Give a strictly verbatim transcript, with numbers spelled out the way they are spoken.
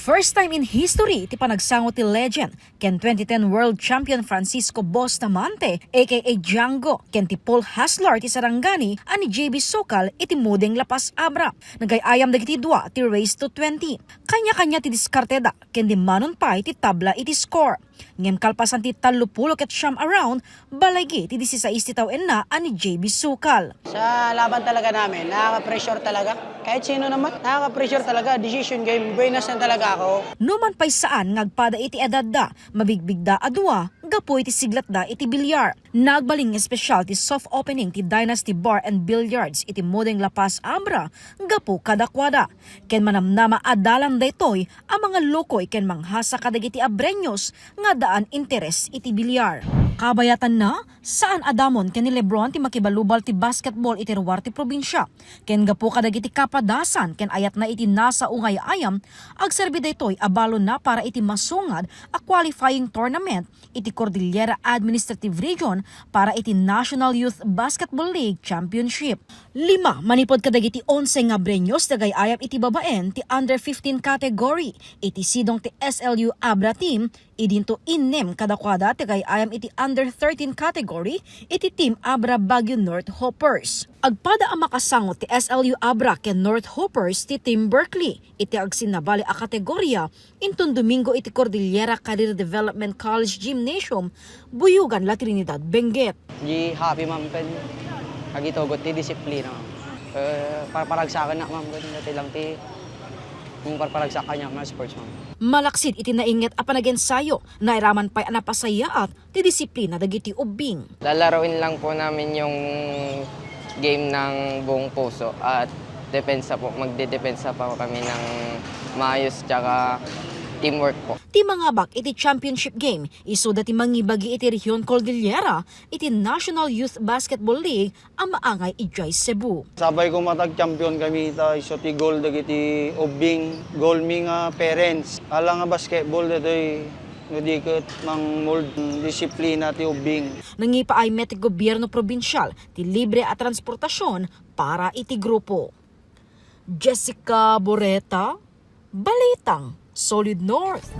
First time in history ti panagsango ti legend ken twenty ten world champion Francisco Bustamante, A K A Django, ken ti pole hustler ti Sarangani a ni J B Sokal iti Mudeng La Paz Abra. Nagay-ayam dagiti dua ti race to twenty. Kanya-kanya ti diskarteda ken dimmanon pay ti tabla iti score. Ngem kalpasan ti tallopulo ket siam a round, balay ti disisais ti tawenna a ni J B Sokal. Sa laban talaga namin, nakaka-pressure talaga. Kahit sino naman, nakaka-pressure talaga. Decision game, buenas na talaga ako. Numan pay saan nga agpada iti edadda, mabigbigda a dua gapu iti siglatda iti bilyar. Nagbalin nga espesyal ti soft opening ti Dynasty Bar and Billiards iti Mudeng La Paz Abra gapu kadakuada. Ken manamnama a dalan daytoy a mangallukoy ken manghasa kadagiti Abreños nga addaan interes iti bilyar. Kabayatanna, saan a damon ken ni LeBron ti makibalubal ti basketball iti ruar ti probinsia. Ken gapu kadagiti kapadasan ken ayatna iti nasa ungay-ayam, agserbi daytoy a balonna para iti masungad a qualifying tournament iti Cordillera Administrative Region para iti National Youth Basketball League Championship. Lima manipud kadagiti onse nga Abreños ti agay-ayam iti babaen ti under fifteen category iti sidong ti S L U Abra team, idinto innem kadakuada ti agay-ayam iti under thirteen category iti Team Abra Baguio North Hoppers. Agpada a makasango ti S L U Abra ken North Hoppers ti Team Berkeley iti agsinnabali a kategoria inton Domingo iti Cordillera Career Development College Gymnasium, Buyogan, La Trinidad, Benguet. Di happy, ma'am, ken agitugot ti disiplina, ma'am. Eh, parparagsakan na, ma'am, ken dati lang ti, kung parparagsak kanya nga sports, ma'am. Malaksid iti nainget a panagensayo, nairaman pay a napasayaat ti disiplina dagiti ubbing. Lalaruin lang po namin yung game ng buong puso at depensa po. Magdedepensa pa kami ng maayos tsaka teamwork po. Ti mangabak iti championship game, isuda ti mangibagi iti Rehiyon Cordillera iti National Youth Basketball League a maangay idiay Cebu. Sapay koma ta ag-champion kami ta isu ti goal dagiti ubbing, goal mi nga parents. Ala nga basketball daytoy no di ket mangmold disiplina ti ubbing. Nangipaay met ti gobierno probinsial ti libre a transportasion para iti grupo. Jessica Boreta, Balitang Solid North.